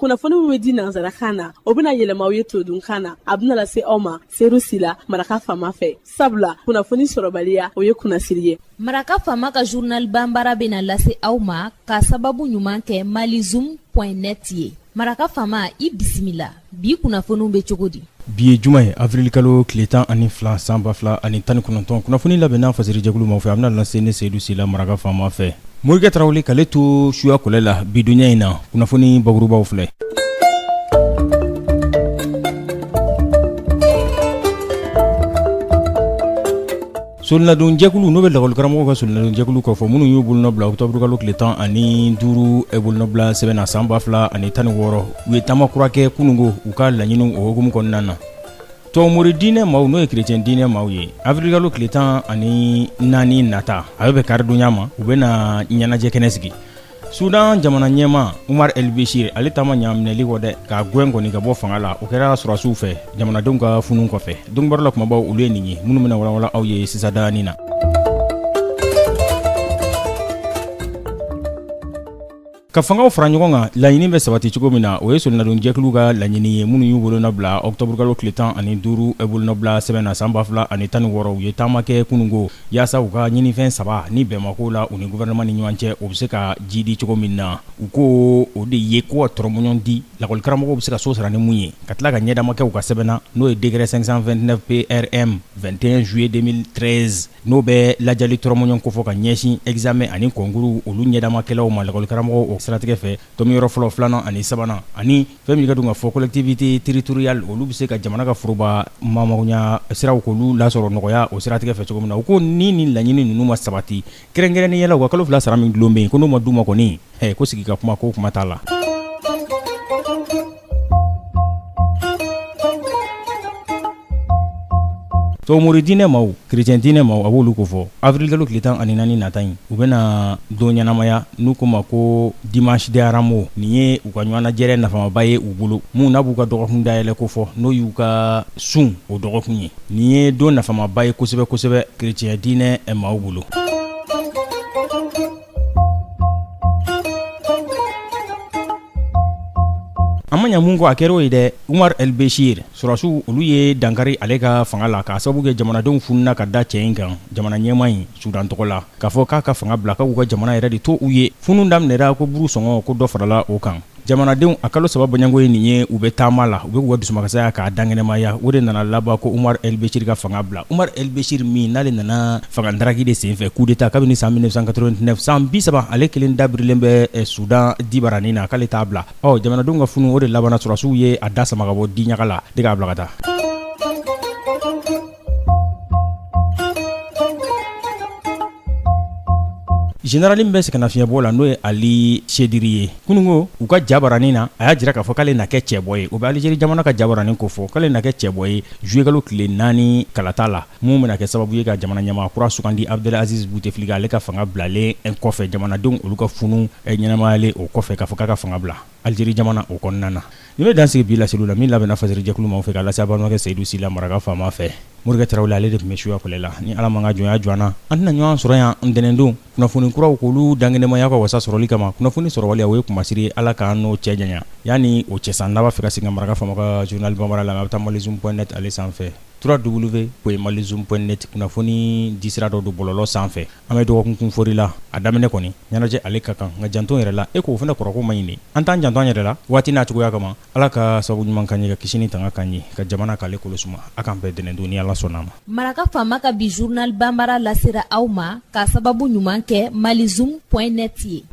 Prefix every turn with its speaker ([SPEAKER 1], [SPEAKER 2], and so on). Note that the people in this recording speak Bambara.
[SPEAKER 1] Kunnafoni min bɛ di nansarakan na, o bɛna yɛlɛma aw ye todunkan na. A bɛna lase aw ma Seyidu Sila, Maraka Faama fɛ. Sabula kunnafoni sɔrɔbaliya, o ye kunnasiri ye.
[SPEAKER 2] Maraka Faama ka journal banbara bɛna lase aw ma ka sababu ɲuman kɛ malizoom point net ye. Maraka Faama, i bisimila. Bi kunnafoniw bɛ cogo di?
[SPEAKER 3] Bi ye juma ye, avril kalo tile 12 san 2019. Kunnafoni labɛnna fasirijɛkulu maaw fɛ, a bɛna lase ne Seyidu Sila, Maraka Faama fɛ. Morikɛ Tarawele k'ale to suya kɔlɛ la bidonya in na. Kunnafoni bakurubaw filɛ. Solenadonjɛkulu, n'o bɛ lakɔlikaramɔgɔw ka solenadonjɛkulu kofɔ, minnu y'u bolonɔ bila octobre kalo tile 15 bolonɔbila sɛbɛn na san 2016, u ye taama kura kɛ kununko u ka laɲiniw o hukumu kɔnɔna na. Tubabumori diinɛ maaw, n'o ye chrétien diinɛ maaw ye, avril kalo tile 14 nata, a bɛ bɛn karidonya ma, u bɛna ɲɛnajɛ kɛnɛ sigi. Sudan jamana ɲɛmaa Umar El Bechir, ale ta ma ɲa minɛli kɔ dɛ, k'a gɛn kɔni ka bɔ fanga la, o kɛra sɔrɔdasiw fɛ jamanadenw ka funu kɔfɛ. Donkibaru la kumabaw, olu ye nin ye minnu bɛna walawala aw ye sisan dani na. Ka fangaw fara ɲɔgɔn kan, laɲini bɛ sabati cogo min na, o ye solenadonjɛkulu ka laɲini ye, minnu y'u bolonɔ bila octobre kalo tile 15 bolonɔbila sɛbɛn na san 2016. U ye taama kɛ kununko yaasa u ka ɲinifɛn saba ni bɛnmako la u ni gouvernement ni ɲɔgɔn cɛ, o bɛ se ka jidi cogo min na. U ko o de ye ko ka tɔrɔmɔɲɔgɔn di lakɔlikaramɔgɔw bɛ se ka so sara ni mun ye, ka tila ka ɲɛdama kɛ u ka sɛbɛn na, n'o ye décret 529 PRM 21 juillet 2013, n'o bɛ lajali tɔrɔmɔɲɔgɔn kofɔ ka ɲɛsin examen ani concours olu ɲɛdamakɛlaw ma lakɔlikaramɔgɔw o siratigɛ fɛ, tomiyɔrɔ fɔlɔ, filanan ani sabanan, ani fɛn min ka dun ka fɔ collectivité territoriale, olu bɛ se ka jamana ka foroba mamagoɲa siraw k'olu lasɔrɔ nɔgɔya o siratigɛ fɛ cogo min na. U ko ni nin laɲini ninnu ma sabati, kɛrɛnkɛrɛnnenya la u ka kalo 2 sara min dulon bɛ yen, ko n'o ma d'u ma kɔni, ko sigi ka kuma, ko kuma t'a la. Tubabumori diinɛ maaw, chrétien diinɛ maaw, a b'olu kofɔ avril kalo tile 14 nata in, u bɛna don ɲɛnamaya n'u ko ma ko dimanche des rameaux. Nin ye u ka ɲɔgɔnnajɛrɛ nafamaba ye u bolo, mun n'a b'u ka dɔgɔkun dayɛlɛ kofɔ, n'o y'u ka sun o dɔgɔkun ye. Nin ye don nafamaba ye kosɛbɛ kosɛbɛ chrétien diinɛ maaw bolo. An ma ɲa mun kɔ, a kɛra o ye dɛ. Umar El Bechir, sɔrɔdasiw olu ye dankari ale ka fanga la k'a sababu kɛ jamanadenw fununa ka da cɛ in kan, jamana ɲɛmaa in Sudan tɔgɔ la, k'a fɔ k'a ka fanga bila, k'u ka jamana yɛrɛ de to u ye. Funu daminɛra ko buru sɔngɔ ko dɔ farala o kan. Jamanadenw a kalo 3 bɔɲɔgɔnko ye nin ye, u bɛ taama la, u bɛ k'u ka dusumakasaya k'a dankɛnɛmaya. O de nana laban ko Umar El Bechir ka fanga bila. Umar El Bechir min n'ale nana fanga ndaraki de senfɛ, coup d'état, kabini san 1989, san 30, ale kelen dabirilen bɛ Sudan dibaranin na k'ale t'a bila. Ɔ jamanadenw ka funu, o de labanna sɔrɔdasiw ye a da sama ka bɔ diɲaga la de k'a bila ka taa. Général min bɛ sɛgɛnnafiɲɛbɔ la, n'o ye Ali Sediri ye, kununko u ka jabaranin na, a y'a jira k'a fɔ k'ale na kɛ cɛbɔ ye. O bɛ Algérie jamana ka jabaranin kofɔ k'ale na kɛ cɛbɔ ye juillet kalo tile 4 kalata la, mun bɛna kɛ sababu ye ka jamana ɲɛmaa kura sugandi, Abdelaziz Bouteflika ale ka fanga bilalen kɔfɛ, jamanadenw olu ka funu ɲɛnamayalen o kɔfɛ k'a fɔ k'a ka fanga bila Algérie jamana o kɔnɔna na. Nin bɛ dan sigi bi laseliw la min labɛnna fasirijɛkulu maaw fɛ k'a lase a balimakɛ Seyidu Sila, Maraka Faama fɛ. Morikɛ Tarawele, ale de tun bɛ suya kɔlɛ la. Ni Ala ma ka jɔnya jɔ an na, an tɛna ɲɔgɔn sɔrɔ yan ntɛnɛndon kunnafoni kuraw k'olu dankɛnɛmaya ka wasa sɔrɔli kama. Kunnafoni sɔrɔbaliya, o ye kunmasiri ye, Ala k'an n'o cɛ janya. Yanni o cɛ sa, n'a b'a fɛ ka segin ka Maraka Faama ka journal bambara lamɛn, a bɛ taa malizoom point net ale sanfɛ, www.malizoom.net, kunnafoni disira dɔ don bɔlɔlɔ sanfɛ. An bɛ dɔgɔkun kunfori la, a daminɛ kɔni ɲɛnajɛ ale ka kan, nka janto yɛrɛ la, e k'o fana kɔrɔko man ɲi. An t'an janto an yɛrɛ la waati n'a cogoya kama. Ala ka sababu ɲuman k'an ye, ka kisi ni tanga k'an ye, ka jamana k'ale kolo suma. A k'an bɛn ntɛnɛndon ni Ala sɔnna a ma.
[SPEAKER 2] Maraka Faama ka bi journal banbara lasera aw ma k'a sababu ɲuman kɛ malizoom point net ye.